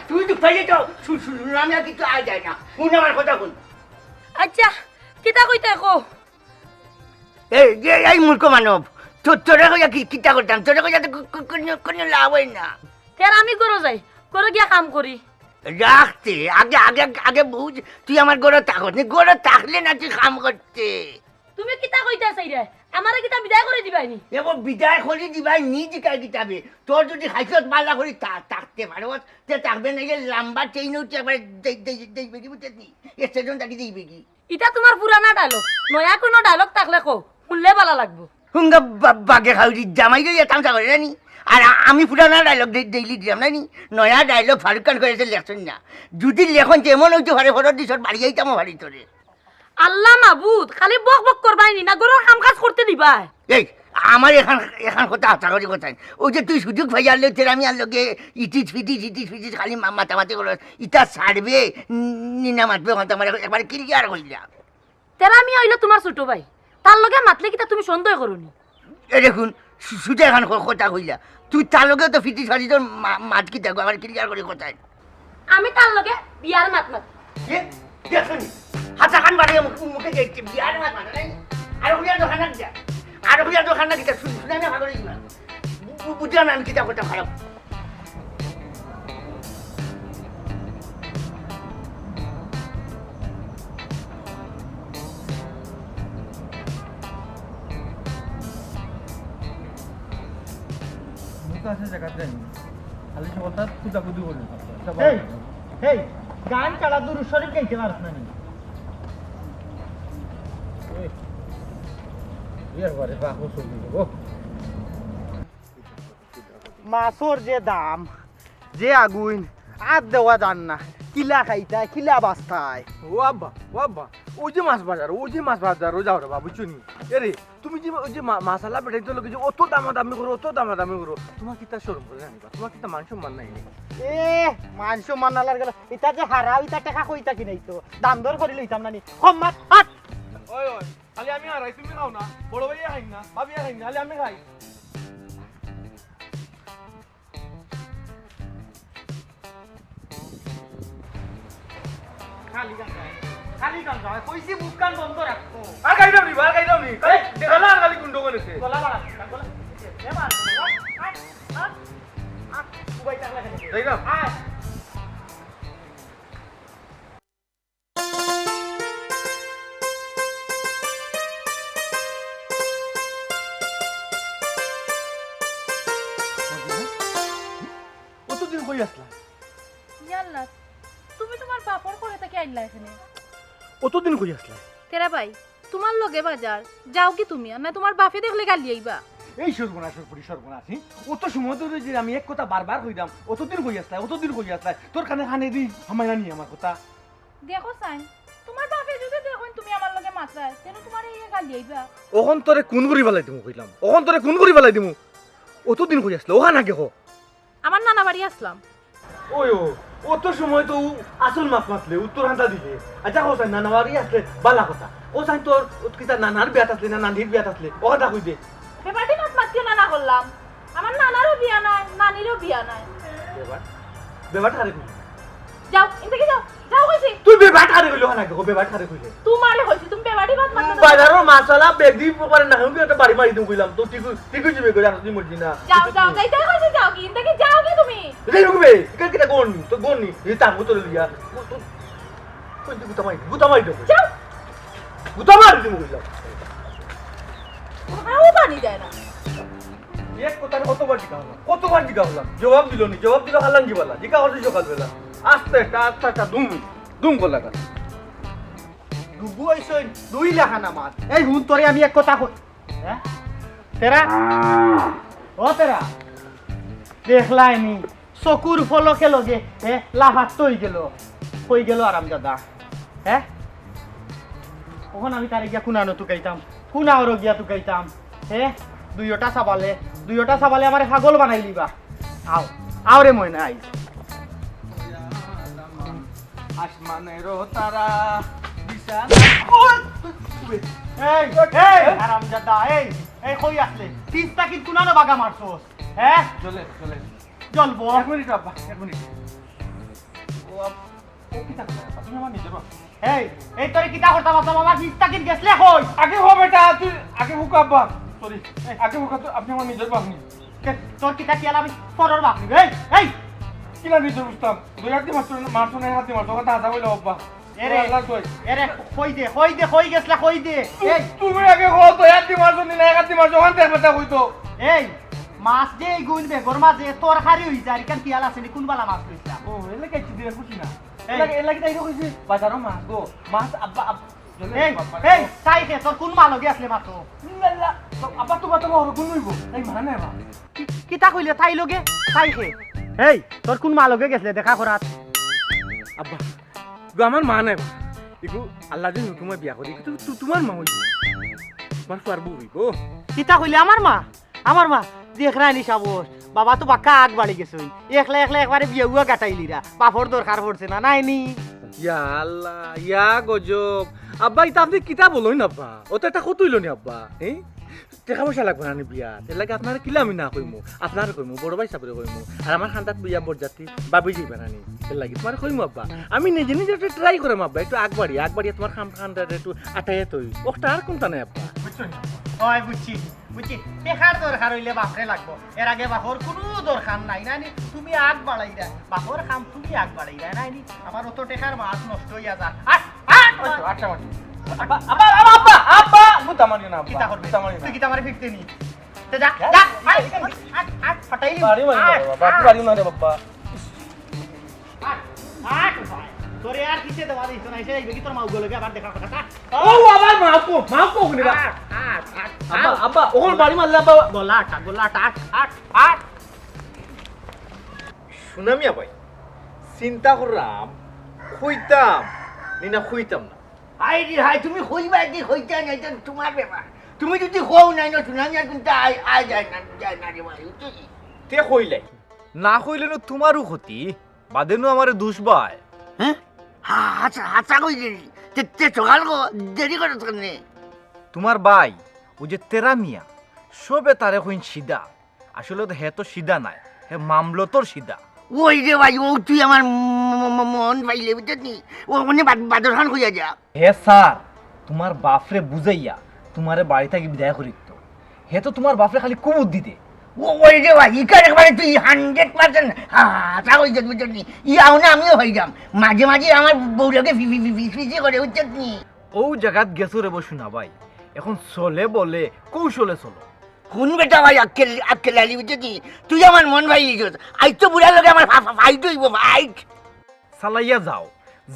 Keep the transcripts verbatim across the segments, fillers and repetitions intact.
তুই তো পাইলে তো শু-, শু-, শুনলাম না, কিন্তু আয় যায় না। হুন আমার কথা হুন। আচ্ছা, কিতা কইতায় কও? এই, এই, এই মূর্খ মানব, তো-, তোরে কইয়া কি, কিতা করতাম? তোরে কইয়া তো কো-, কো-, কোনো, কোনো লাভ অয় না। তে আর আমি ঘরো যাই, ঘরো গিয়া কাম করি। রাখতে, আগে, আগে, আগে বুঝ, তুই আমার ঘরো থাকস নি, ঘরো থাকলে না তুই কাম করতে। তুমি কিতা কইতায় চাইরায়? আমারে কিতা বিদায় করি দিবায় নি? এগো বিদায় করি দিবায় নি জিকায় কিতাবে? তোর যদি হাইছত বালা করি তা-, থাকতে পারস, তে থাকবে, নাইলে লাম্বা ট্রেইনো উঠি একবার দেই-, দেই-, দেইবে গি, বুঝছস নি? স্টেশন থাকি দেইবে গি। ইটা তুমার পুরানা ডায়লগ, নয়া কুনু ডায়লগ থাকলে কও, হুনলে বালা লাগবো। হুঙ্গা বা-, বাগে খাউরি জামাই লইয়া তামশা করে না নি? আর আ-, আমি পুরানা ডায়লগ ডে-, ডেইলি দিলাম না নি? নয়া ডায়লগ ফারুক খান কইছে লেখছইন না। যদি লেখইন তে এমন অইতে পারে, পরর দিশর বাড়ি আইতামও পারি তোরে। আল্লাহ মাবুদ, খালি বক বক করবায় নি না, ঘরর কাম কাজ করতে দিবায়? এই, আমার এখান, এখান কথা হাছা করি কথা। ওই যে তুই সুযোগ পাইয়া আনলে, তোর আমি আর লগে ইটিস ফিটিস, ইটিস ফিটিস খালি মা-, মাতামাতি করস। ইটা ছাড়বে, নি না মাতবে, ওখান তো আমার একবারে ক্লিয়ার কইলা। তেরা মিয়া অইলো তুমার ছোট ভাই, তার লগে মাতলে কিতা তুমি সন্দেহ করো নি? এ দেখুন, সু-, সুজা এখান ক-, কথা কইলা। তুই তার লগে তো ফিটিস ফাটিস তোর মা-, মাত কিতা গো, আমার ক্লিয়ার করি কথা। আমি তার লগে বিয়ার মাত মাত। এ, দেখুন, হাতা খান বাড়িয়ে মুখ-, মুখে দেখছি, বিয়ার মাত মাত, নাই? আর ওগুলো দোকান না কিতা? আর ওগুলো দোকান না কিতা? শুন-, শুনে না ভালো লাগি না। বু-, বু-, বুঝলাম না আমি কিতা কথা খারাপ। মুখ আছে জায়গাতে যাইনি। খালি সকালটা কুদাকুদি করে। এই, এই, গান ছাড়া দুরূদ শরীফ গাইতে পারস না নি? এই, এর পরে বাহু চলে যাবো। মাছর যে দাম, যে আগুইন, আর দেওয়া যার না। কিলা খাইতায়, কিলা বাঁচতায়। ও আব্বা, ও আব্বা, ওই যে মাছ বাজার, ওই যে মাছ বাজার, ও যাও রে বাবা, বুঝছো নি? এ রে, তুমি যে ওই যে মা-, মাছআলা বেটাইন্তর লগে যে অত দামাদামি করো, অত দামাদামি করো, তুমার কিতা শরম করে জানি বা? তুমার কিতা মান সম্মান নাই নি? এ, মান সম্মান আলার গেল, ইতা যে হারাও, ইতা টেকা কই থাকি নাই তো, দাম দর করি লইতাম না নি। কম মাত, হাট। ওই, ওই, খালি আমি হারাই, তুমি খাও না, বড় ভাইয়ে খাই না, ভাবিয়ে খাই না, খালি আমি খাই। খালি গান গায়, খালি গান গায়। কইছি মুখ কান বন্ধ রাখো। আর গাইরাম নি, আর গাইরাম নি। খালি এই, গলা আর খালি গুন্ডো করেছে। গলা বাড়া, গলা। এ মার, মার, মার, মার। উবাই টাকলা খেলে। যাই না? আয়। অতদিন কই আছলায়? ইয়াল্লা, তুমি তুমার বাপর ঘরে থাকি আইলা এখানে? অতদিন কই আছলায়? তেরা ভাই, তুমার লগে বাজার, যাওগি তুমি, আর না তুমার বাপে দেখলে গালি আইবা। এই সর্বনাশ, সর্বনাশ, সর্বনাশ, হি? অত সময় ধরি যে আমি এক কথা বারবার কইরাম, অতদিন কই আছলায়, অতদিন কই আছলায়, তোর কানে কানে দি হামাইরা নি আমার কথা। দেখো চাইন, তুমার বাপে যদি দেখইন তুমি আমার লগে মাতরায়, তেনো তুমারে ইয়ে গালি আইবা। অখন তোরে খুন করি ফালাই দিমু কইলাম, অখন তোরে খুন করি ফালাই দিমু। অতদিন কই আছলায়, অখান আগে ক। আমার নানা বাড়ি আছলাম। ওই ও, অত সময় তো উ আসল মাত মাতলে, উত্তর হান্তা দিলে। আচ্ছা, কও চাইন নানা বাড়ি আছলে বালা কথা। কও চাইন তোর কিতা নানার বিয়াত আছলে না নানির বিয়াত আছলে, অখান কই দে। বেবাটি মাত মাতিও না, না করলাম। আমার নানারও বিয়া নাই, নানিরও বিয়া নাই। বেবাট? বেবাট কারে কইলে? যাও, ইন থাকি যাও, যাও কইছি। তুই বেবাট কারে কইলে, অখান আগে ক, বেবাট কারে কইলে? তুমারে কইছি, তুমি বেবাটি মাত মাতো না। বাজারর মাছআলা বেগদি পরে না, আমি একটা বাড়ি মারি দিমু কইলাম। তো ঠিক, ঠিক অইছে বে, কই জানো তুই মরবি না। যাও, যাও, যাইতায় কইছি, যাওগি, ইন থাকি যাওগি তুমি। যাই হোক বে, ইখান কিতা গন্ডি, তো গন্ডি, এই তার মতো লইয়া। তো, তো, কই তুই গুতা মারি, গুতা মারি দেবো। যাও। গুতা মারি দিমু কইলাম। হাও পানি দেয় না। এক কথায় কতবার জিকা করলাম, কতবার জিকা করলাম, জবাব দিলো নি, জবাব দিলো হালাঙ্গি বালা, জিকা করছি সকালবেলা। আস্তে একটা, আস্তে একটা, দুম, দুম গলা কাটা। ডুবু আইসইন, দুই লাখান আমার। এই হুন, তোরে আমি এক কথা কই। হ্যাঁ? তেরা? ও তেরা? দেখলায় নি? চকুর ফলকে লগে, হে, লাফাত্ত অই গেল। কই গেল আরামজাদা? হে? অখন আমি তারে গিয়া কুনানো তুকাইতাম, কুনাওরো গিয়া তুকাইতাম। হে? দুইওটা সাবালে, দুইওটা সাবালে আমারে পাগল বানাইলিবা। আও, আও রে ময়না, আই। আসমানেরও তারা বিছানা। এই, এই, হারামজাদা, এই, এই কই আছলে? তিস্তা কিত কুনানো বাগা মারছস? হে? চলে, চলে। জ্বলবো। এক মিনিট আব্বা, এক মিনিট। ও কিতা কথা? তুমি আমার নিজের বাপ। এই, এই তোরে কিতা করতাম আছলাম? আমার নিজ তাকিন গেছলে কই? আগে হ বেটা, তুই আগে হুক আব্বা। সরি, আগে হুক, তুই, আপনি আমার নিজের বাপ নি। কে, তোর কিতা কিয়ালা আমি পরর বাপ নি? এই, এই! কিলা নিজের বুঝতাম? দুই হাত দি মারছো, মারছো না, এক হাত দি মারছো, কথা হাছা কইলে আব্বা। এরে, আল্লাহ কই? এরে, কই দে, কই দে, কই গেছলা, কই দে? এই! তুমি আগে কও তো, এক হাত দি মারছো নি না, এক হাত দি মারছো, ওখান থেকে কথা কই তো। এই, মাছ যে এই গুণ বেগর মাঝে তরকারি হই যায়, ইখান কিয়ালা আছে নি, কোন বালা মাছ লইছলা? ও, এলে কে চিঠি দিয়ে খুশি না? এই। এলাকে, এলাকে তাই তো কইছি, বাজারো মাছ গো, মাছ আব্বা, আব্বা, এই, এই, তাই কে, তোর কোন মা লগে আসলে মাতো? ইল্লাল্লাহ, তো আব্বা তো মাতো বড় গুণ হইব, তাই মা নাই মা। কি, কিতা কইলে তাই লগে? তাই কে? এই, তোর কোন মা লগে গেছলে দেখা করাত? আব্বা, ইগু আমার মা নাই মা। ইগু আল্লাহ যদি হুকুমে বিয়া করি, ইগু তো, তো, তোমার মা হইব। তোমার ফুয়ার বউ হইব। কিতা কইলে আমার মা? আমার মা, দেখরায়নি সাবস, বাবা তো বাক্কা আগ বাড়ি গেছইন। একলা একলা একবারে বিয়া উয়া গাটাইলিরা, বাপর দরকার পড়ছে না, নায়নি? ইয়া আল্লাহ, ইয়া গজব। আব্বা, ইতা আপনি কিতা বলইন আব্বা? ও তো একটা কত হইল নি আব্বা, হ্যাঁ? টেকা পয়সা লাগবো না নি বিয়া? এর লাগি আপনারে কিলা আমি না কইমু? আপনারে কইমু, বড় ভাই সাবরে কইমু। আর আমার খান্দাত বিয়া বরযাত্রী, ভাবি যাইবা না নি? এর লাগি তোমারে কইমু আব্বা। আমি নিজে নিজে একটা ট্রাই করাম আব্বা, একটু আগ বাড়ি, আগ বাড়ি তোমার খান-, খান্দাত একটু আটাইয়া তৈ। ওটা আর কোনটা নাই আব্বা। বুঝছো নি? ওই বুঝছি। বুঝছি, টেকার দরকার হইলে বাপরে লাগবো, এর আগে বাপর কোনো দরকার নাই, নায়নি? তুমি আগ বাড়াইরা, বাপর কাম তুমি আগ বাড়াইরা, নায়নি? আমার অত টেকার মাছ নষ্ট হইয়া যার। আট, আট, আচ্ছা, আচ্ছা, আচ্ছা। আব্বা, আব্বা, আব্বা, আব্বা, আব্বা, গুতা মারিও না, আব্বা। কিতা করবে? গুতা মারিও না। তুই কিতা আমারে ফিরতে নি? তে যা, যা, যা, আট, আট, আট, আট, ফাটাইলি। বাড়ি মারি না, আট, বাবা, বাপরে আট। বাড়ি মারে, বাবা। আট, আট ভাই। তোরে আর কিসে দেওয়া দিত না, এসে যাইবে কি তোর মা উগো লগে আবার দেখা কথা? ও বাবা, মা কো, মা কো, হুনি বা। আট, আট, আট, আব্বা, আট। আব্বা, ওখানে বাড়ি মারলে আব্বা। গলা আটা, গলা আটা, আট, আট, আট। শুনামিয়া ভাই, চিন্তা করলাম, কইতাম, নি না কইতাম না। হায় রে হায়, তুমি কইবা কি কইতা না, এটা তোমার ব্যাপার। তুমি যদি কও না, না শুনামিয়া কিন্তু আয়, আয় যায় না, যায় না রে ভাই, বুঝছো নি? তে কইলাই। না কইলে নু তোমারও ক্ষতি। বাদে নু আমারে দুষ বায়। হ্যাঁ? হা-, হাছা, হাছা কই দেরি। তে, তে সকাল গো, দেরি করছ কেনে? তোমার ভাই, ও যে তেরা মিয়া, সবে তারে কইন সিধা। আসলে তো হে তো সিধা নায়, হে মামলতর সিধা। ওই রে ভাই, ও তুই আমার ম-, ম-, ম-, মন পাইলে, বুঝছত নি? ও মানে বাদ-, বাদর খান কইয়া যা। হে স্যার, তোমার বাপরে বুঝাইয়া তোমারে বাড়ি থাকি বিদায় করি তো। হে তো তোমার বাপরে খালি কুবুদ্ধি দে। ও, ওই রে ভাই, ইকার একবারে তুই hundred percent হা-, হাছা কইছত, বুঝছত নি? ই আউনে আমিও হই যাম। মাঝে মাঝে আমার বউ লগে ফি-, ফি-, ফি-, ফি-, ফিসফিসি করে, বুঝছত নি? ও জাগাত গেছো রে বসু না ভাই, এখন চলে বলে কৌশলে চলো। হুন বেটা ভাই, আক্কেল, আক্কেল আলী, বুঝছত নি? তুই আমার মন ভাই ইজ্জত। আইজ তো বুড়ার লগে আমার ফা-, ফা-, ফাইট হইব, ফাইট। চালাইয়া যাও,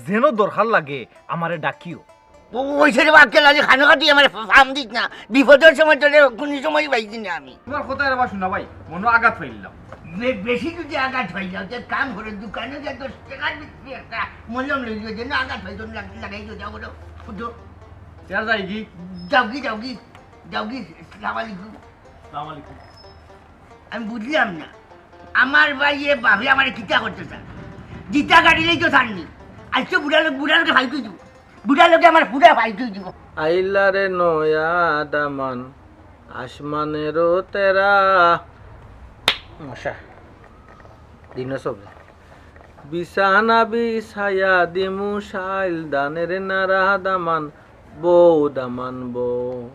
যেন দরকার লাগে আমারে ডাকিও। ও, ওই ছেলে বা আক্কেল আলী খানো কাটি আমার ফা-, ফাম দিস না। বিপদর সময় তোরে কোনো সময় পাইছি না আমি। তোমার কথা এবার শোনা ভাই, মনো আঘাত পাইলাম। বে-, বেশি যদি আঘাত পাই যাও, তে কাম করো, দোকানো যা দশ টাকার ভিতরে একটা মলম লই যাও, যেন আঘাত পাই, তুমি লাগ-, লাগাই দিও, যাও করো, ফুটো। চেয়ার যাই কি? যাও কি, যাও কি, যাও কি, সালাম আলাইকুম। সালাম আলাইকুম। আমি বুঝলাম না, আমার ভাই এ বাপে আমার কিতা করতে চায়? জিতা গাড়ি লই তো থাকনি, আজ তো বুড়া লোক, বুড়া লোকে ফাইট হইব, বুড়া লোকে আমার পুরা ফাইট হইব। আইলা রে নয়া দামান, আসমানেরও তেরা। মশা, দিন সব। বিছানা বিছায়া দিমু শাইল, দানের নারা দামান, বউ দামান বউ।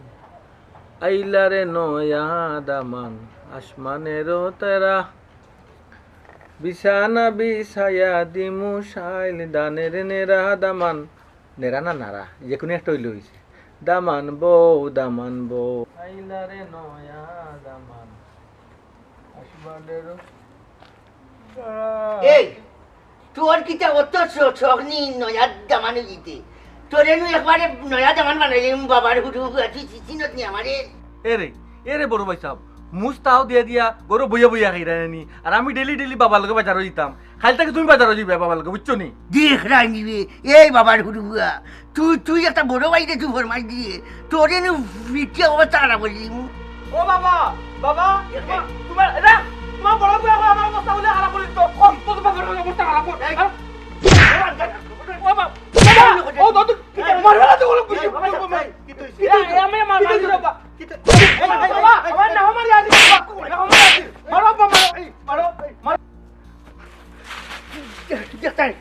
আইলা রে নয়া দামান, আসমানেরও তেরা। বিছানা বিছায়া দিমু শাইল, দানের নেরা দামান। নেরা না নারা, যে কোনো একটা হইলে হইছে। দামান বউ, দামান বউ। আইলা রে নয়া দামান, আসমানেরও তেরা। এই, তোর কিতা অত শ-, শখ নি নয়া দামান অইতে? তোরে নু একবারে নয়া দামান বানাইলিমু বাবার হুরু হুরু, তুই চিনত নি আমারে? এরে, এরে বড় ভাই সাব, মুস্তাও দিয়া দিয়া গরো বইয়া বইয়া খাইরা নি। আর আমি ডেইলি ডেইলি বাবার লগে বাজারো যাইতাম। কাইল থাকি তুমি বাজারো যাইবা বাবার লগে, বুঝছো নি? দেখ রাইনি রে, এই বাবার হুরু হুরু। তুই, তুই একটা বড় ভাই রে, তুই ফরমাইশ দিয়ে। তোরে নু পিটিয়া অবস্থা খারাপ করিলিমু। ও বাবা, বাবা, এ, এ। তোমার, তোমার, এ, তোমার বড় ভাই আমার অবস্থা বলে খারাপ করি তো। ও, তো তোমার বড় ভাই অবস্থা খারাপ করি। এই। হ্যাঁ? ও বাবা, বাবা, ও দাদু, কি, এ, মারবে না তো, বলো, এই, বাবা, এই, এই, কি তুই, এ, এ, আমি মার, কি তুই, মার, বাবা। কি তুই, এই, এই, এই, বাবা, এই, আমার এই, না, আমার ইয়াদি, বাবা, না, আমার ইয়াদি। মারো, বাবা, মারো, এই, মারো, এই, মারো। দেখ, দেখ, তাই।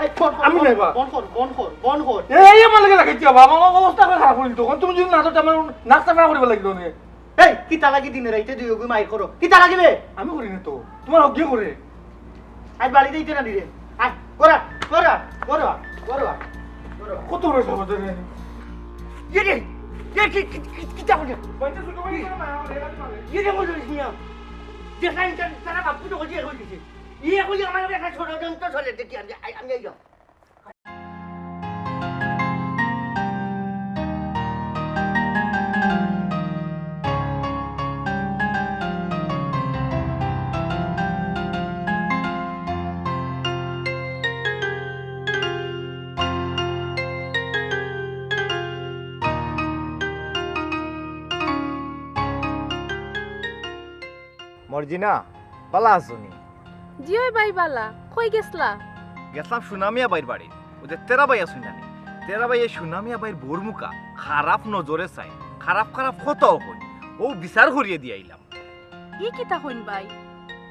এই, ফোন, ফোন, আমি ফোন, নাই বা। ফোন কর, ফোন কর, ফোন কর। এই, এই আমার লগে লাগাইছি বাবা, আমার অবস্থা খারাপ অইল। তখন তুমি যদি না ধরতে, আমার নাস্তা ফেরা করিবার লাগিল নে। এই, কিতা লাগি দিনে রাইতে দুইওগুয়ে মাইর করো? কিতা লাগি বে? আমি করি না তো, তোমার হগ্গে করে। আজ বাড়ি যাইতে না দিলে। আয়, করা, করা, করা, করা, করা। কত বড় সাহস রে? ইয়ে রে, ইয়ে কি, কি, কি, কিতা করলে? বাচ্চা ছোট ভাই করে মায়া করে, এরা কি মারে? ইয়ে রে, বলো, ইয়া। দেখা ইন্টার-, তারা বাপু তো হচ্ছে, এখন দিছে। ইয়ে এখন আমার একটা ষড়যন্ত্র চলে, দেখি আমি, আমি, আমি এই যাও। মর্জিনা, বালা আছো নি? জি অয় ভাই, বালা। কই গেছলা? গেছলাম সুনামিয়া ভাইর বাড়ি। অউ যে তেরা ভাই আছইন না নি? তেরা ভাইয়ে সুনামিয়া ভাইর বউর মুখা খারাপ নজরে চাইন, খারাপ খারাপ কথাও কইন। অউ বিচার করিয়া দিয়া আইলাম। ই কিতা কইন ভাই?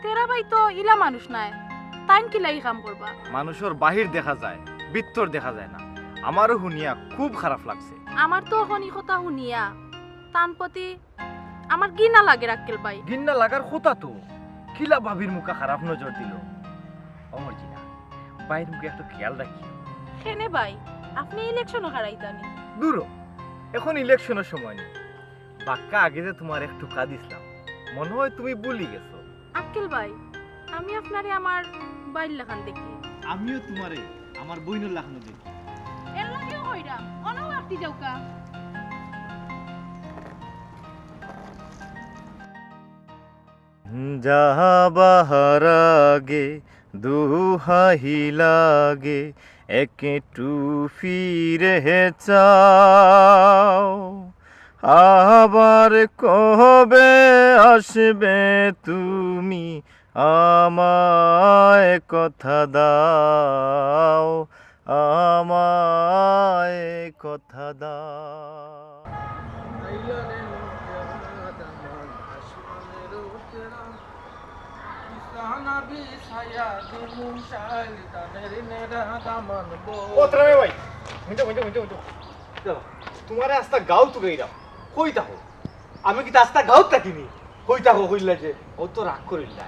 তেরা ভাই তো ইলা মানুষ নায়, তাইন কিলা ই কাম করবা? মানুষর বাহির দেখা যায়, ভিতর দেখা যায় না। আমারও হুনিয়া খুব খারাপ লাগছে। আমার তো অখন ই কথা হুনিয়া তান প্রতি আমার ঘিন্না লাগের আক্কেল ভাই। ঘিন্না লাগার কথা তো, কিলা ভাবির মুখা খারাপ নজর দিল। ও মর্জিনা, ভাইর মুখে একটু খেয়াল রাখিও। কেনে ভাই, আপনে ইলেকশনও হারাইতা নি? দূর হ, এখন ইলেকশনর সময় নি। বাক্কা আগে যে তুমারে এক টোকা দিছলাম, মনো অয় তুমি ভুলি গেছো। আক্কেল ভাই, আমি আপনারে আমার ভাইর লাখান দেখি। আমিও তুমারে আমার বইনর লাখানো দেখি। এর লাগিও কইরাম, অনও আটকি যাউক্কা। যাবার আগে দুহাই লাগে একটু ফিরে চাও, আবার কবে আসবে তুমি, আমায় কথা দাও, আমায় কথা দাও। ও, তেরা ভাই, মিন্টু, মিন্টু, মিন্টু, মিন্টু। তুমারে আস্তা গাউ তুকাইরাম, কই থাকো? আমি কিতা আস্তা গাউত থাকি নি? কই থাকো কইলা যে? ও তো রাগ করিল না।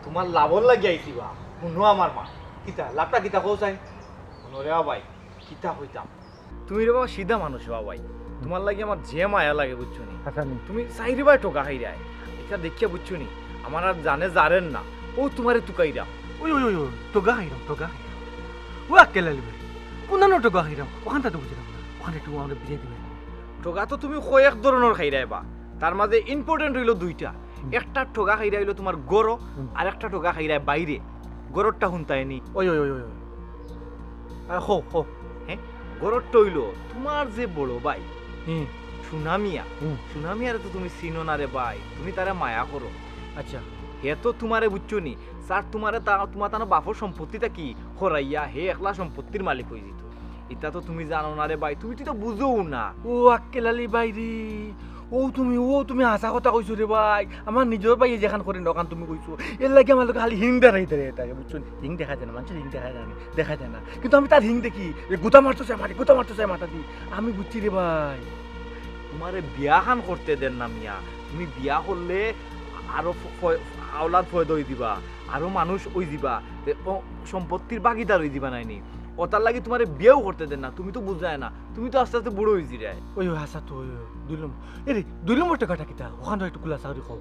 তুমার লাভর লাগি আইছি বা। হুনো আমার মাত। কিতা, লাভটা কিতা কও চাই? হুনো রে বা ভাই, কিতা কইতাম? তুমি রে বাবা সিধা মানুষ বা ভাই। তুমার লাগি আমার যে মায়া লাগে বুঝছো নি? আচ্ছা নি। তুমি চাইর বায় ঠগা খাইরায়। ইটা দেখিয়া বুঝছো নি? আমার আর জানে জারের না। ও তুমারে তুকাইরাম। ওই, ওই, ওই, ওই, ঠগা খাইরাম, ঠগা খাইরাম। ও আক্কেল আলী ভাই, কোনানো ঠগা খাইরাম? অখানটা তো বুঝিরাম না। অখান একটু আমারে বুঝাই দিবে। ঠগা তো তুমি কয়েক ধরনর খাইরায় বা, তার মাঝে important অইলো দুইটা। হুম। একটা ঠগা খাইরায় অইলো তুমার ঘরো, হুম। আর একটা ঠগা খাইরায় বাইরে। ঘররটা হুনতায় নি? ওই, ওই, ওই, ওই, ওই। আ, কও, কও। হে? ঘররটা অইলো তুমার যে বড় ভাই, হুম। সুনা মিয়া। হুম। সুনা মিয়ারে তো তুমি চিনো না রে ভাই, তুমি তারে মায়া করো। আচ্ছা। হে তো তুমারে বুঝছো নি, স্যার তুমারে তা-, তুমার তান বাপর সম্পত্তি থাকি হরাইয়া হে একলা সম্পত্তির মালিক অইযিতো। ইতা তো তুমি জানো না রে ভাই, তুমি তো ইতা বুঝোও না। ও আক্কেল আলী ভাই রে, ও তুমি, ও তুমি হাছা কথা কইছো রে ভাই। আমার নিজর ভাইয়ে যেখান করে না অখান তুমি কইছো। এর লাগি আমার লগে খালি হিং দাঁড়াই দাঁড়াই থাকে, বুঝছো নি? হিং দেখা যায় না, মানষর হিং দেখা যায় না, দেখা যায় না। কিন্তু আমি তার হিং দেখি, এ গুতা মারতো চায় মারি, গুতা মারতো চায় মাথা দি। আমি বুঝছি রে ভাই। তুমারে বিয়া খান করতে দের না মিয়া। তুমি বিয়া করলে আরো ফ-, ফ-, আওলাদ ফয়দা অই দিবা। আরো মানুষ অই যিবা, তে ও সম্পত্তির ভাগিদার অই যিবা নায়নি? অতার লাগি তুমারে বিয়াও করতে দের না, তুমি তো বুঝরায় না, তুমি তো আস্তে আস্তে বুড়া অই যিরায়। ওই, ওই, হাছা তো, ওই, ওই, দুই নম্বর। এ রে, দুই নম্বর ঠগাটা কিতা? অখান একটু খুলাসা করি কও।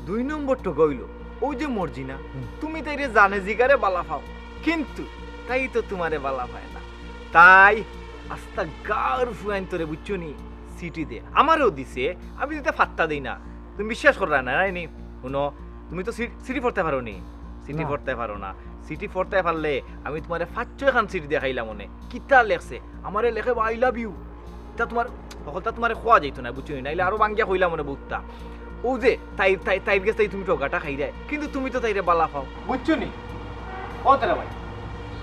দুই নম্বর ঠগা অইলো, অউ যে মর্জিনা, হুম। তুমি তাইরে জানে জিগারে বালা পাও, কিন্তু তাই তো তুমারে বালা পায় না। তাই আস্তা গাউর ফুয়াইন্তরে বুঝছো নি, চিঠি দে, আমারেও দিছে, আমি দিতে ফাত্তা দেই না। তুমি বিশ্বাস কররায় না, নায়নি? হুনো, তুমি তো চি-, চিঠি পড়তায় পারো নি? চিঠি না। পড়তায় পারো না। চিঠি পড়তায় পারলে আমি তুমারে পাঁচ ছয়খান চিঠি দেখাইলাম অনে। কিতা লেখছে? আমারে লেখে বা, "I love you।" ইতা তুমার, হকলতা তুমারে কওয়া যাইতো না, বুঝছো নি? নাইলে আরো ভাঙ্গিয়া কইলাম অনে বউততা। অউ যে, তাই, তাই, তাইর গেছ থাকি তুমি ঠগাটা খাইরায়। কিন্তু তুমি তো তাইরে বালা পাও। বুঝছো নি? ও তেরা ভাই।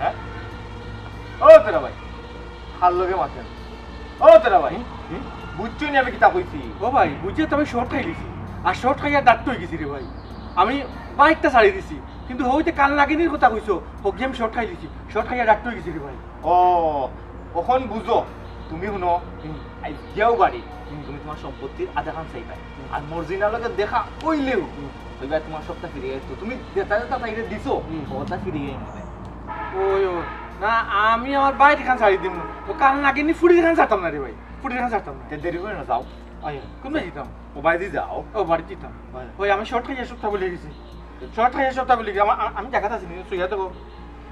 হে? ও তেরা ভাই। কার লগে মাতেন? ও তেরা ভাই, হুম? হুম? বুঝছো নি আমি কিতা কইছি? ও ভাই, বুঝিয়া তো আমি শর্ট খাই দিছি। আর শর্ট খাইয়া ডাক্ত অই গেছি রে ভাই। আমি বাইকটা ছাড়ি দিছি। কিন্তু হউতে কাল নাগিনীর কথা কইছো, হগিয়ে আমি শর্ট খাইলিছি, শর্ট খাইয়া ডাক্তার গেছি রে ভাই। ও, অখন বুঝো, তুমি হুনো, হুম। আইজ যাও বাড়ি, হুম। তুমি তুমার সম্পত্তির আধাখান চাইবায়। হুম। আর মর্জিনার লগে দেখা অইলেউ, হুম। কইবায় তুমার সবটা ফিরাই আইতো। তুমি যেটা যেটা তাইরে দিছো, হুম। ওটা ফিরাই আইবায়। ওই, ও, না, আমি আমার বাড়ির খান ছাড়ি দিমু। ও কাল নাগিনী ফুড়ির খান ছাড়তাম না রে ভাই, ফুড়ির খান ছাড়তাম না। তে দেরি করিও না, যাও। আইয়া, কোন বাড়ি দিতাম? ও বাড়ি দি যাও। ও বাড়ি দিতাম। বাড়ি। ওই আমি শর্ট খাইয়া সবটা ভুলি গেছি। শর্ট খাইয়া সবটা ভুলি গেছি। আমা-, আ-, আমি জাগাত আছি নি, শুইয়া থাকো।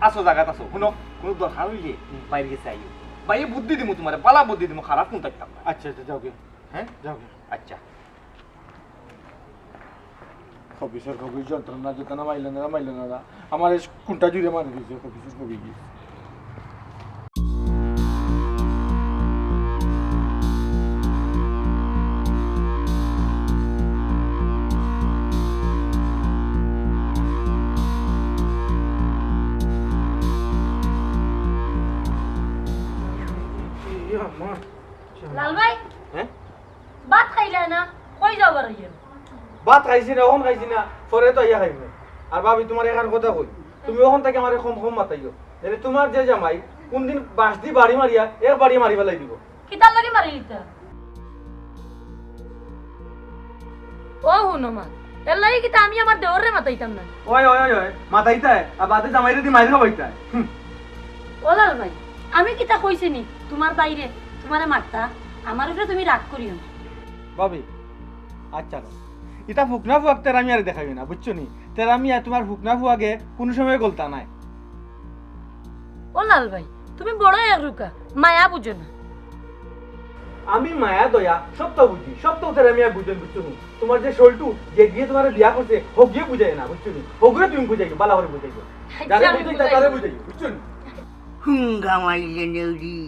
আছো, জাগাত আছো। হুনো, কুনু দরকার অইলে হুম। বাইরে গেছে আইও। বাইরে বুদ্ধি দিমু তুমারে, বালা বুদ্ধি দিমু, খারাপ কুনতা দিতাম না। আচ্ছা, আচ্ছা, যাও গিয়া। হ্যাঁ? যাও গিয়া। আচ্ছা। খবিসর খবিস যন্ত্রণা, যেতা না মাইল না, মাইল না। আমার এই কোনটা জুড়ে মারি দিছে, খবিসর খবিস। লাল ভাই, হ্যাঁ? ভাত খাইলা না? কই যাও বারইয়া? ভাত খাইছি না, অখন খাইছি না, পরে তো আইয়া খাইমু। আর ভাবি, তুমারে এখান কথা কই, তুমি অখন থাকি আমারে কম কম মাতাইও। নাইলে তুমার যে জামাই, কুনদিন বাঁশ দি বাড়ি মারিয়া, এক বাড়ি মারি ফালাই দিবো। কিতার লাগি মারি দিতা? ও হুনো মা, এর লাগি কিতা আমি আমার দেওররে মাতাইতাম না? ওই, ওই, ওই, ওই, মাতাইতায়, আর বাদে জামাইরে দি মাইর খাবাইতায়। হুম। ও লাল ভাই, আমি কিতা কইছি নি তুমার বাইরে, তুমারে মারতা, আমার উপরে তুমি রাগ করিও না। ভাবি, আচ্ছা, ইতা ফুকনা ফুয়াক তেরা মিয়ারে দেখাইও না, বুঝছো নি? তেরা মিয়া তুমার ফুকনা ফুয়াগে কুনু সময় গলতা নায়। ও লাল ভাই, তুমি বড় এক রুকা, মায়া বুঝো না। আমি মায়া দয়া সবতা বুঝি, সবতা তেরা মিয়া বুঝইন, বুঝছো নি? তুমার যে সল্টু, যে গিয়ে তুমারে বিয়া করছে, হগিয়ে বুঝায় না, বুঝছো নি? হগরে তুমি বুঝাইও, বালা করি বুঝাইও। যারে আচ্ছা, আমি বুঝাইতা, বুঝাই। তারে বুঝাইও, বুঝছো নি? হুঙ্গা মাইলে নেউরি,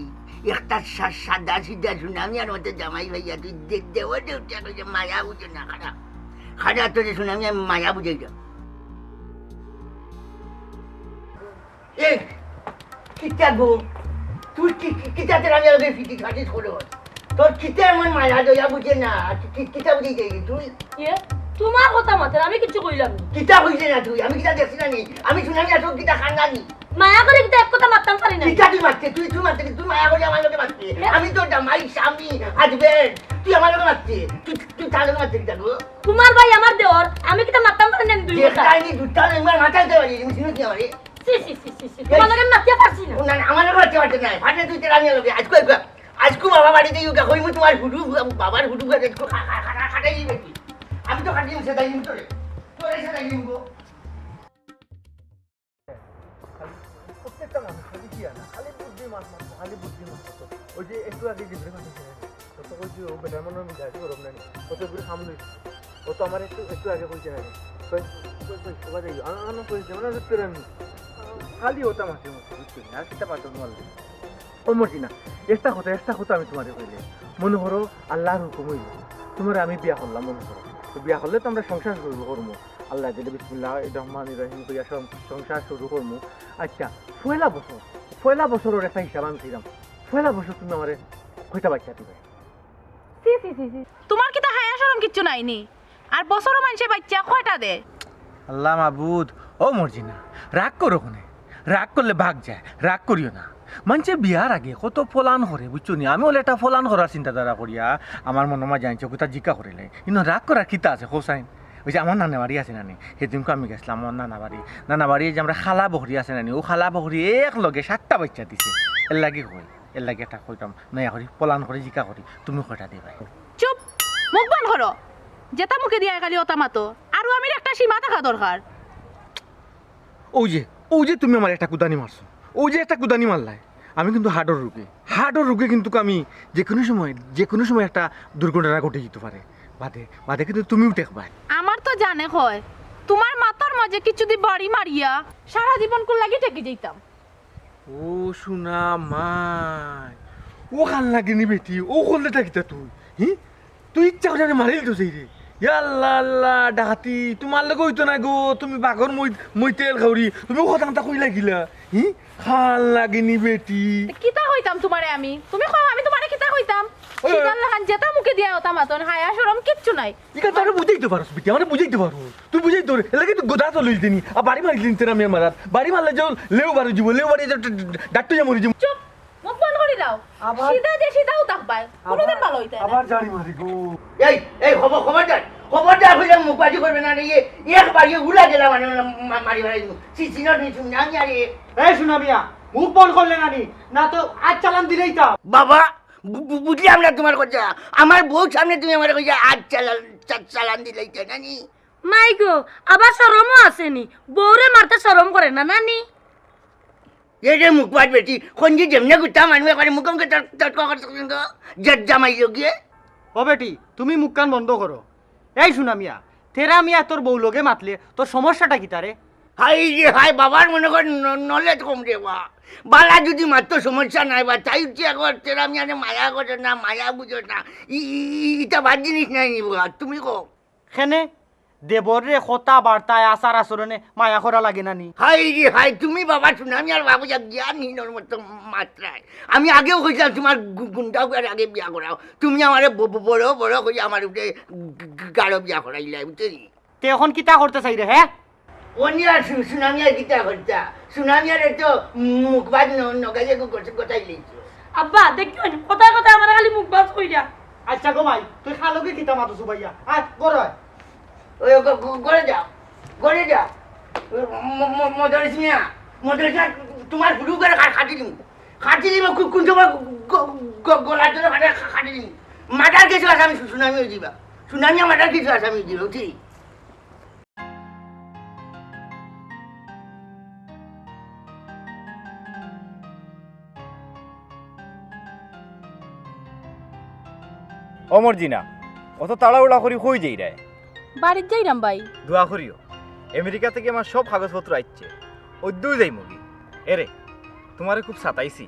একটা সা-, সাদা সিধা সুনামিয়ার মতো জামাই ভাইয়া, তুই দে-, দেওয়া দেউটা কইছে মায়া বুঝে না, খারাপ। খারাপ তোরে সুনামি, আমি মায়া বুঝাই যা। এই, কিতা গো? তুই কি, কি, কিতা তোর আমি আগে ফিটি খাটিস করো? তোর কিতা এমন মায়া দয়া বুঝে না? তুই কি, কিতা বুঝে যাই তুই? এ, তুমার কথা মাতের, আমি কিচ্ছু কইলাম না। কিতা কইলে না তুই? আমি কিতা দেখছি না নি? আমি সুনামি আসুক কিতা খান্দানি? মায়া করি কিতা এক কথা মাততাম পারি না। কিতা তুই মাততে? তুই, তুই মাততে, তুই মায়া করি আমার লগে মাততে। এ? আমি তো জামাই, স্বামী, হাজবেন্ড। তুই আমার লগে মাততে। তুই, তুই তার লগে মাততে কিতা গো? তুমার ভাই আমার দেওর, আমি কিতা মাততাম পারি না নি দুই কথা? দেখতাই নি দুটা লেঙ্গুয়ার মাথায় দেওয়ারি, তুমি চিনো কি আমারে? ছি, ছি, ছি, ছি, ছি। এই তুমার লগে মাতিয়া পারছি না। না, না, আমার লগে মাতিয়া পারতে নাই। ফাটে তুই তেরা মিয়ার লগে। আজকে, আজকে, আজকে বাবা বাড়িতে ইউকা কইমু তুমার হুডু, বাবার হুডু করে আজকে খা-, খা-, খা-, খা-, খাটাই দিবে তুই। আমি তো খাটিয়ে সেটাই নিম তোরে। তোরে সেটাই নিম গো। খালি প্রত্যেকটা মানুষ খালি কি না, খালি বুদ্ধি মাত মারতো, খালি বুদ্ধি মাত মারতো। ওই যে একটু আগে যে বেটা কথা ছিল, তো তো ওই যে ও বেটার মনে হয় গাড়ি গরম নাই, ও তো পুরো সামনে। ও তো আমার একটু, একটু আগে কইছে না। কই, কই, কই, ওবা যাই, আ-, আ-, না, কই, যেমন আমি ফেরার নি। খালি ওটা মারতে মারতে, বুঝছো নি? আর কিতা পারতো তোমার লাগে? ও মর্জিনা, একটা কথা, একটা কথা আমি তুমারে কইলে, মনে করো আল্লাহর হুকুম অইলো, তুমারে আমি বিয়া করলাম, মনে করো, তো বিয়া করলে তো আমরা সংসার শুরু করমু। আল্লাহ দিলে বিসমিল্লাহির রহমানির রহিম কইয়া সং-, সংসার শুরু করমু। আচ্ছা, পয়লা বছর, পয়লা বছরর একটা হিসাব আমি চাইরাম। পয়লা বছর তুমি আমারে কয়টা বাচ্চা দিবে? ছি, ছি, ছি, ছি। তুমার কিতা হায়া শরম কিচ্ছু নাই নি? আর বছরো মানষে বাচ্চা কয়টা দেয়? আল্লাহ মাবুদ, ও মর্জিনা, রাগ করো কেনে? রাগ করলে ভাগ যায়, রাগ করিও না। মানষে বিয়ার আগে কত plan করে, বুঝছো নি? আমি অইলে একটা plan করার চিন্তাধারা করিয়া আমার মনো মাঝে আনছি, কিতা জিকা করিলে। কিন্তু রাগ করার কিতা আছে, কও চাইন? ওই যে আমার নানা বাড়ি আছে না নি, সেদিনকে আমি গেছিলাম আমার নানা বাড়ি। নানা বাড়ি যে আমরা খালা বকরি আছে না নি, ও খালা বকরি এক লগে সাতটা বাচ্চা দিছে। এর লাগি কই, এর লাগি একটা কইতাম, নয়া করি, plan করি, জিকা করি, তুমি কয়টা দিবায়? চুপ! মুখ বন্ধ করো। যেটা মুখে দিয়া খালি ওটা মাতো। আরো আমির একটা সীমা থাকা দরকার। ওই যে, ওই যে তুমি আমারে একটা কুদানি মারছো, ওই যে একটা কুদানি মারলায়, আমি কিন্তু হার্টর রোগী, হার্টর রোগী কিন্তু আমি যে কোনো সময়, যে কোনো সময় একটা দুর্ঘটনা ঘটে যেতে পারে, বাদে, বাদে কিন্তু তুমিও ঠেকবায়। আমার তো জানে কয়, তুমার মাথার মাঝে কিছু দি বাড়ি মারিয়া সারা জীবন কুন লাগি ঠেকি যাইতাম। ও সোনা মাই, ও কাল নাগিনি বেটি, ও করলেটা কিতা তুই? হি? তুই ইচ্ছা করে আমারে মারিল তো সেই রে। ইয়াল্লা আল্লা, ডাকাতি তুমার লগে অইতো না গো, তুমি বাঘর মই, মই তেল খাওরি, তুমি কথা কথা কইলা কিলা? হি? খাল লাগেনি বেটি। তে কিতা কইতাম তুমারে আমি? তুমি কও, আমি তুমারে কিতা কইতাম? ওই, ওই। সিদার লাখান যেতা মুখে দিয়া ওতা মাতন, হায়া শরম কিচ্ছু নাই। ইখান তো আমারে বুঝাইতো পারস বেটি, আমারে বুঝাইতো পারস। তুই বুঝাইতো, এর লাগি তো গোদা তো লইলি নি, আর বাড়ি মারিলি নি তেরা মিয়ার মাথাত। বাড়ি মারলে যে লেউ বারো যিবো, লেউ বারো যে ডাক্তার যা মরি যিবো। চুপ, মুখ বন্ধ করি দাও। আবার? সিদা যে সিদাউ থাকবায়, আবার? কুনুদিন ভালা অইতায় না। আবার জানি মারি গো। এই, এই, খবর-, খবরদার, খবরদার কইলাম মুখবাজি করবে না রে, ইয়ে, একবার ইয়ে উলা গেলাম মানে মা-, মারি ফেলাই দিমু। সি-, সিনর নি তুমি না জানি আরে। এই সুনা মিয়া, মুখ বন্ধ করলে না নি, না তো আইজ চালান দিলাইতাম। বাবা, বু-, বু-, বুঝলাম না তুমার কথা। আমার বউর সামনে তুমি আমারে কইছো আইজ চালান, চা-, চালান দিলাইতায় না নি? মাই গো, আবার শরমও আছে নি? বউরে মারতে শরম করে না, না নি? এ রে মুখবাজ বেটি, খঞ্জি যেমনে গুতা মানু একবারে মুখে মুখে তর্ক, তর্ক করতে কিন্তু জজ জামাই যোগে। ও বেটি, তুমি মুখখান বন্ধ করো। এই সুনা মিয়া, তেরা মিয়া তোর বউ লগে মাতলে তোর সমস্যাটা কিতা রে? হায় রে হায়, বাবার মনে কর ন-, knowledge কম রে বা। বালা যদি মাততো সমস্যা নাই বা, তাই হচ্ছে একবার তেরা মিয়ারে মায়া করে না, মায়া বুঝে না। ই, ই, ই, ইটা বাদ জিনিস নাই নি বা, তুমি কও। কেনে? দেবররে কথাবার্তায়, আচার আচরণে মায়া করা লাগে না নি? হায় রে হায়, তুমি বাবা সুনা মিয়ার বাবু যা জ্ঞানহীনর মতো মাতরায়। আমি আগেও কইছিলাম তুমার গু-, গুন্ডা উগার আগে বিয়া করাও। তুমি আমারে ব-, ব-, বড় বড় কই আমার উপরে গ-, গ-, গাঢ় বিয়া করাইলায়, বুঝছো নি? তে অখন কিতা করতে চাইরে, হে? অনি আর সু-, সুনা মিয়া কিতা করতা? সুনা মিয়ারে তো মুখবাজ ন-, নগাইয়ে গো-, গো-, গোটাই লইছো। আব্বা, দেখিও নি, কথায় কথায় আমারে খালি মুখবাজ কইরা। আচ্ছা গো মাই, তুই খালকে কিতা মাতো সুবাইয়া? আয়, ঘরো আয়। ওই, গ-, গ-, ঘরো যাও, ঘরো যাও। ম-, ম-, মদরিস মিয়া, মদরিস মিয়া, তুমার হুরু করে খা-, খাটি দিমু। খাটি দিমু, কু-, কুন সময় গ-, গ-, গলার জন্য ফাটে খা-, খাটি দিমু। Murder case-ও আসামি সু-, সুনা মিয়া অইযিবা। সুনা মিয়া murder case-ও আসামি অইযিবা, বুঝছি? ও মর্জিনা, অত তাড়াহুড়া করি কই যাইরায়? বাড়িত যাইরাম ভাই। দোয়া করিও, আমেরিকা থাকি আমার সব কাগজপত্র আইছে, অদ্যউ যাইমুগি। এরে, তুমারে খুব সাতাইছি,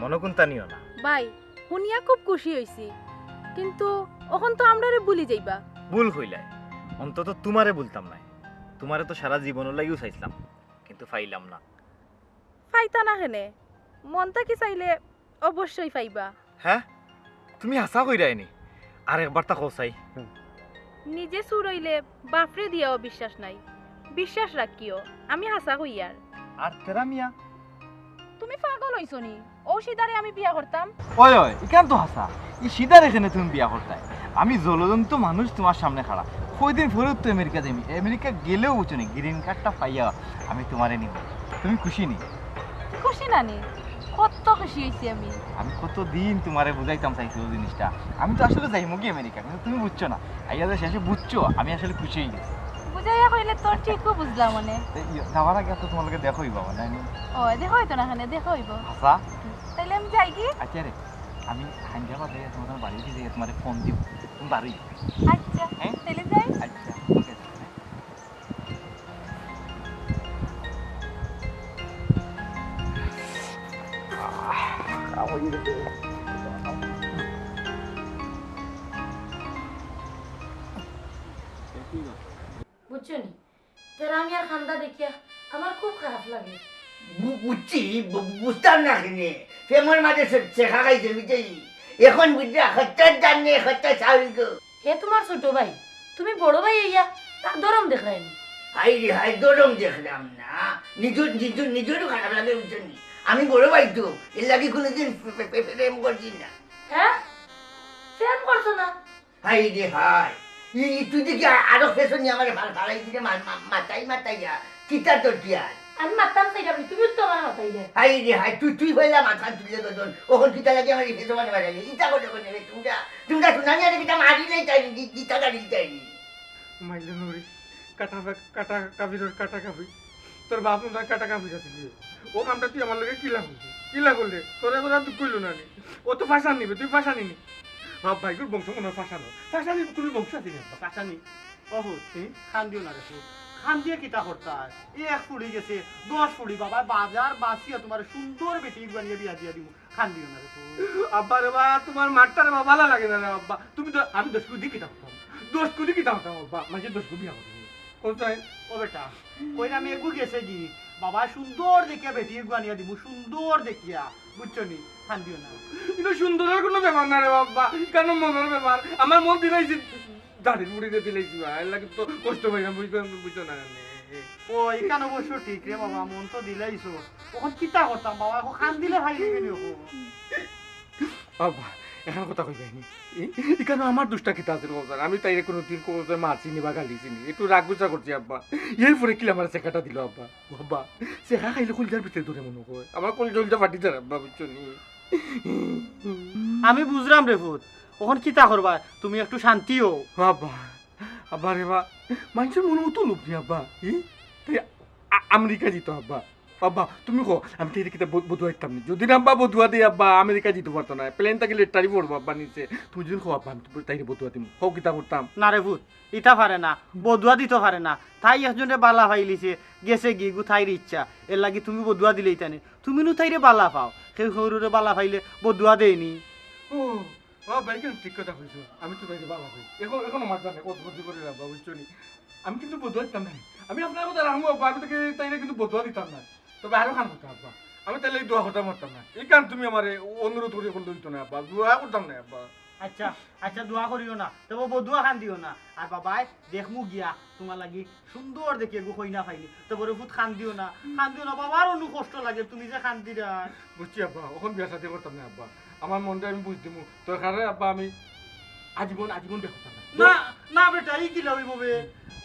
মনো কুন্তা নিও না। ভাই, হুনিয়া খুব খুশি অইছি, কিন্তু অখন তো আমরারে ভুলি যাইবা। ভুল কইলায়, অন্তত তুমারে ভুলতাম নায়। তুমারে তো সারা জীবনর লাগিউ চাইছলাম, কিন্তু পাইলাম না। পাইতা না কেনে? মন থাকি চাইলে অবশ্যই পাইবা। হে? তুমি হাছা কইরায় নি? আর একবার তা কও চাই। নিজে চুর অইলে বাপরে দিয়াও বিশ্বাস নাই, বিশ্বাস রাখিও, আমি হাছা কইয়ার। আর তেরা মিয়া? তুমি পাগল অইছো নি? অউ সিদারে আমি বিয়া করতাম? ওই, ওই, ইখান তো হাছা। ই সিদারে কেনে তুমি বিয়া করতায়? আমি জলজন্ত মানুষ তুমার সামনে খাড়া। কয়দিন পরেউ তো আমেরিকা যাইমু। আমেরিকা গেলেউ বুঝছো নি, green card-টা পাইয়া আমি তুমারে নিমু। তুমি খুশি নি? খুশি না নি? কত খুশি অইছি আমি। আমি কতদিন তুমারে বুঝাইতাম চাইছি অউ জিনিসটা। আমি তো আসলে যাইমুগি আমেরিকা, কিন্তু তুমি বুঝছো না। আইয়া যে শেষে বুঝছো, আমি আসলে খুশি অইগেছি। বুঝাইয়া কইলে তো ঠিকউ বুঝলাম অনে। তে ইয়ে, যাওয়ার আগে তো তুমার লগে দেখা অইবো আমার, নায় নি? ও, দেখা অইতো না কেনে, দেখা অইবো। হাছা? তাইলে আমি যাইগি? আচ্ছা রে, আমি হায়দ্রাবাদ যাইয়া তুমার বাড়িত যাইয়া তুমারে ফোন দিমু। তুমি বাড়ি। আচ্ছা, হ্যাঁ? তাইলে যাই। আচ্ছা, ঠিক আছে। বুঝছো নি? তেরা মিয়ার কান্দা দেখিয়া আমার খুব খারাপ লাগে। বু-, বুঝছি, বু-, বুঝতাম না কেনে। প্রেমর মাঝে সে-, শেখা খাইছে, বুঝছি। এখন বুঝলা, হত্যার দান নেই, হত্যা চাউল গো। হে তুমার ছোট ভাই, তুমি বড় ভাই অইয়া তার দরম দেখরায় নি। হায় রে হায়, দরম দেখলাম না। নিজর, নিজর, নিজরও খারাপ লাগে, বুঝছো নি? আমি বড় ভাই তো, এর লাগি কুনুদিন পে-, পে-, পে-, প্রেম করছি না। হ্যাঁ? প্রেম করছো না? হায় রে হায়। ই, ই, তুই দেখি আ-, আরো পেছনে আমারে ফাল-, ফালাই দিলে মা-, মা-, মাথায় মাথায় যা। কিতা তোর কি আর? আমি মারতাম চাইলাম নি, তুমিও তো আমার মাথায় যা। হায় রে হায়, তুই, তুই হইলা মাথা তুলে গজন। ওখন কিতা লাগে আমার এই পেছনে মারে মারে। ইতা করে করে রে, তুমরা, তুমরা শুনানি আরে কিতা মারিলে তাই নি, কি-, কিতা গাড়ি তাই নি। মাইলে নুরি, কাটা বা-, কাটা কাবিরর কাটা কাবি। তোর বাপ মনে হয় কাটা কাবির আছিল। ও কামটা তুই আমার লগে কিলা করলি? কিলা করলে? তোর এখন আর দুঃখ হইল না নি? ও তো ফাঁসান নিবে, তুই ফাঁসানি নি। বাপ ভাইগুর বংশ মনে হয় ফাঁসানো। ফাঁসানি তুমি বংশ আছি না। ফাঁসানি? অহো, হুম? খান দিও না রে তুই। খান দিয়ে কিতা করতায়? এ এক ফুড়ি গেছে, দশ ফুড়ি বাবা, বাজার বাসিয়া তুমার সুন্দর বেটি বানিয়ে বিয়া দিয়া দিব। খান দিও না রে তুই। আব্বা রে বা, তুমার মারটা রে বা ভালা লাগে না রে আব্বা। তুমি তো, আমি দশ ফুড়ি দিয়ে কিতা করতাম? দশ গুণি কিতা করতাম আব্বা, মাঝে দশ গুণি বিয়া করতাম। কোথায়? ও বেটা, কইরাম এগু গেছে কি? বাবা সুন্দর দেখিয়া বেটি এগু আনিয়া দিমু, সুন্দর দেখিয়া, বুঝছো নি? কান্দিও না। ইনো সুন্দরর কুনু ব্যাপার না রে আব্বা, ইখানো মনর ব্যাপার। আমার মন দিলাইছি, দাড়ি মুড়ি দিয়া দিলাইছি বা, এর লাগি তো কষ্ট পাইলাম, বুঝছো, বুঝছো না কেনে? ও, ইখান অবশ্য ঠিক রে বাবা, মন তো দিলাইছো। অখন কিতা করতাম বাবা, অখন কান্দিলে ভাই দিবে নি অখন। আব্বা, এখান কথা কইবায় নি। ই-, ইখানো আমার দুষটা কিতা আছে কও ছাইন? আমি তাইরে কুনুদিন কও ছাইন মারছি নি বা গালিছি নি। একটু রাগ গুসা করছি আব্বা। এর পরে কিলা আমারে ছেকাটা দিলো আব্বা। ও আব্বা, ছেকা খাইলে কলিজার ভিতরে ধরে মনো কয়। আমার কলিজা উলিজা ফাটি যায় আব্বা, বুঝছো নি? আমি বুঝরাম রে পুত, অখন কিতা করবায়? তুমি একটু শান্তি অও। ও আব্বা, আব্বা রে বা, মানষর মনর অত লোভ নি আব্বা। ই? তাই আ-, আমেরিকা যিতো আব্বা। আব্বা, তুমি কও, আমি তাইরে কিতা ব-, বদুয়া দিতাম নি? যদি না আব্বা বদুয়া দেই আব্বা, আমেরিকা যিতো পারতো নায়। প্লেন থাকি লেটারি পড়বো আব্বা নিচে। তুমি যদি কও আব্বা, আমি তো তাইরে বদুয়া দিমু। কও কিতা করতাম? না রে পুত, ইতা পারে না। বদুয়া দিতো পারে না। তাই একজনরে বালা পাইলিছে, গেছে গি, ইগু তাইর ইচ্ছা। এর লাগি তুমি বদুয়া দিলাইতায় নি। তুমি নু তাইরে বালা পাও। কেউ কেউরে বালা পাইলে বদুয়া দেয় নি। ও, ও আব্বা, ইখান ঠিক কথা কইছো। আমি তো তাইরে বালা পাই। অখন, অখন আমার জানে কত কত করে আব্বা, বুঝছো নি? আমি কিন্তু বদুয়া দিতাম না। আমি আপনার কথা রাখমু আব্বা, আমি তাকে, তাইরে কিন্তু বদুয়া দিতাম না। তবে আরো খান কথা আব্বা, আমি তাইলে এই দোয়া করতাম পারতাম না। ইখান তুমি আমারে অনুরোধ করি করলে অইতো না আব্বা, দোয়া করতাম না আব্বা। আচ্ছা, আচ্ছা, দোয়া করিও না, তবে বদুয়া খান দিও না। আর বাবায়, দেখমু গিয়া তুমার লাগি সুন্দর দেখি এগু কইনা পাইনি। তবে রে পুত, কান্দিও না, কান্দিও না, বাবার অনু কষ্ট লাগে, তুমি যে কান্দিরায়। বুঝছি আব্বা, অখন বিয়া শাদি করতাম না আব্বা, আমার মনরে আমি বুঝ দিমু। দরকারে আব্বা আমি আজীবন, আজীবন বিয়া করতাম না। না, না বেটা, ই কিলা অইবো বে?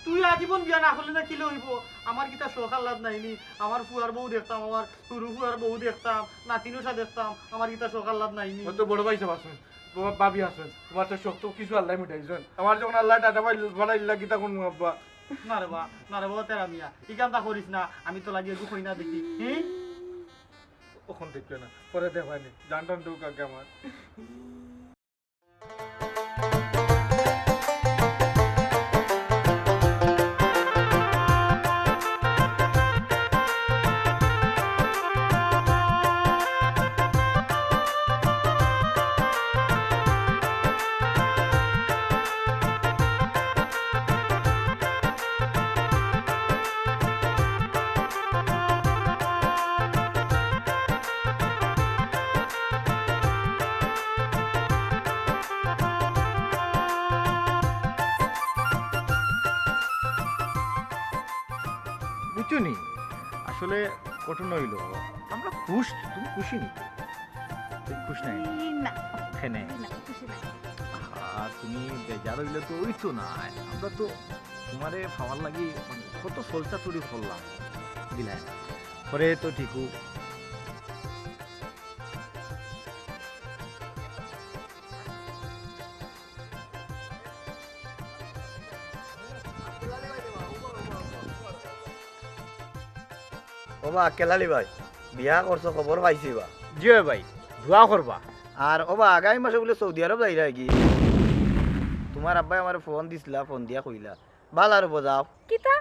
তুই আজীবন বিয়া না করলে না কিলা অইবো? আমার কিতা শখ আহ্লাদ নাই নি? আমার ফুয়ার বউ দেখতাম, আমার হুরু ফুয়ার বউ দেখতাম, নাতিন অতা দেখতাম, আমার কিতা শখ আহ্লাদ নাই নি? অত বড় ভাই সাব আছইন, বাবা, ভাবি আছইন, তুমার তো শখ তো কিছু আল্লায় মিটাইছইন। আমার যখন আল্লায় টাটা বানাইলা, কিতা করমু আব্বা? না রে বা, না রে বা, তেরা মিয়া, ইখানতা করিস না, আমি তো লাগি এগু কইনা দেখি, হি? অখন দেখিও না, পরে দেখবায়নি, জান টান ঢুক আগে আমার। বুঝছো নি? আসলে ঘটনা অইলো, আমরা খুশ, তুমি খুশি নি? তুমি খুশ নাই? ই, না। কেনে? ই, না, খুশি না। আহা, তুমি বেজার অইলে তো অইতো নায়। আমরা তো তুমারে পাওয়ার লাগি মানে কত ছলচাতুরি করলাম। দিলায় না। পরে তো ঠিকউ। ও বা, আক্কেল আলী ভাই, বিয়া করছো, খবর পাইছি বা। জি অয় ভাই, দোয়া করবা। আর ও বা, আগামী মাসে বুলে সৌদি আরব যাইরায় গি? তুমার আব্বায় আমারে ফোন দিছলা, ফোন দিয়া কইলা। বালা রে বা, যাও। কিতা?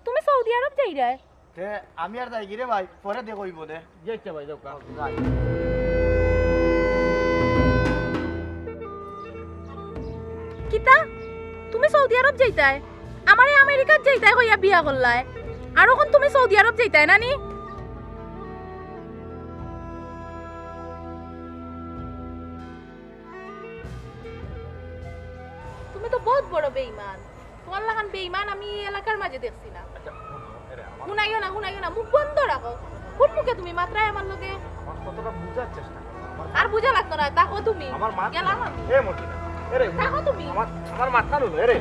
তুমি সৌদি আরব যাইরায়? তে আমি আর যাইগি রে ভাই, পরে দেখা অইবো দে। জি আচ্ছা ভাই, যাও কা। যাই। কিতা? তুমি সৌদি আরব যাইতায়? আমারে আমেরিকাত যাইতায় কইয়া বিয়া করলায়, আর অখন তুমি সৌদি আরব যাইতায় না নি? তুমি তো বউত বড় বেইমান। তুমার লাখান বেইমান আমি ই এলাকার মাঝে দেখছি না। আচ্ছা, হুনো, এরে, আমার হুনাইও না, হুনাইও না, মুখ বন্ধ রাখো। কুন মুখে তুমি মাতরায় আমার লগে? আমার কথাটা বুঝার চেষ্টা করো। আমার আর বুঝা লাগতো না, থাকো তুমি। আমার মাত গেলাম আমি। এ মর্জিনা, এরে, থাকো তুমি। আমার, আমার মাতটা হুনো, এরে।